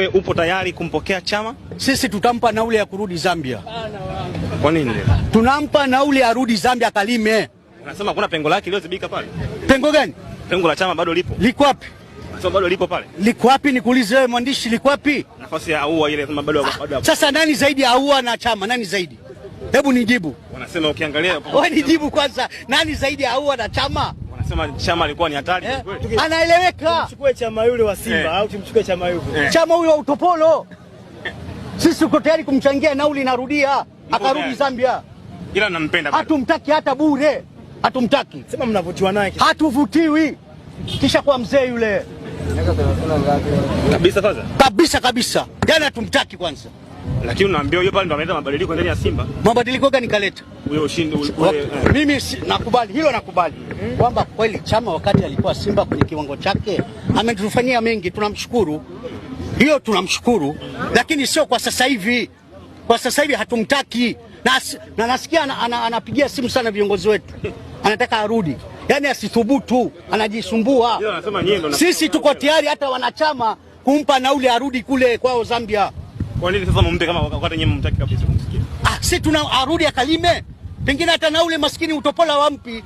Upo tayari kumpokea Chama? Sisi tutampa nauli ya kurudi Zambia. Kwa nini? Tunampa nauli arudi Zambia akalime. Unasema kuna pengo lake iliyozibika pale. Pengo gani? Pengo la Chama bado lipo. Liko wapi? Unasema bado lipo pale. Liko wapi? Nikuulize wewe mwandishi, liko wapi? Nafasi ya Ahoua ile sema bado bado. Sasa nani zaidi ya Ahoua na Chama? Nani zaidi? Hebu nijibu. Wanasema ukiangalia Wewe nijibu kwanza, nani zaidi ya Ahoua na Chama? Wanasema Chama alikuwa ni hatari Eh? kweli. Anaeleweka. Tumchukue Chama yule wa Simba au tumchukue Chama yule. Chama huyo wa utopolo. Sisi tuko tayari kumchangia nauli, narudia akarudi tayari. Zambia. Ila nampenda bado. Hatumtaki hata bure, hatumtaki, Sema mnavutiwa naye. hatuvutiwi. Kisha kwa mzee yule Kabisa sasa. kabisa kabisa, yani hatumtaki kwanza. Lakini unaambiwa yule pale ndo ameleta mabadiliko ndani ya Simba. Mabadiliko gani kaleta? Ule ushindi ule. Mimi nakubali hilo, nakubali kwamba kweli Chama wakati alikuwa Simba kwenye kiwango chake ametufanyia mengi, tunamshukuru hiyo, tunamshukuru, lakini sio kwa sasa hivi. Kwa sasa hivi hatumtaki na, na nasikia anapigia simu sana viongozi wetu, anataka arudi, yani asithubutu, anajisumbua. Yeye anasema nyie ndo. Sisi tuko tayari hata wanachama kumpa nauli arudi kule kwao Zambia. Kwa nini sasa mumpe kama wakati nyinyi mumtaki kabisa kumsikia? Ah, si tuna arudi akalime, pengine hata nauli maskini utopola wampi.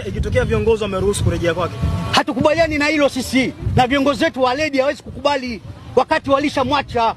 Ikitokea viongozi wameruhusu kurejea kwake. Hatukubaliani na hilo sisi, na viongozi wetu wa ledi hawezi kukubali, wakati walishamwacha.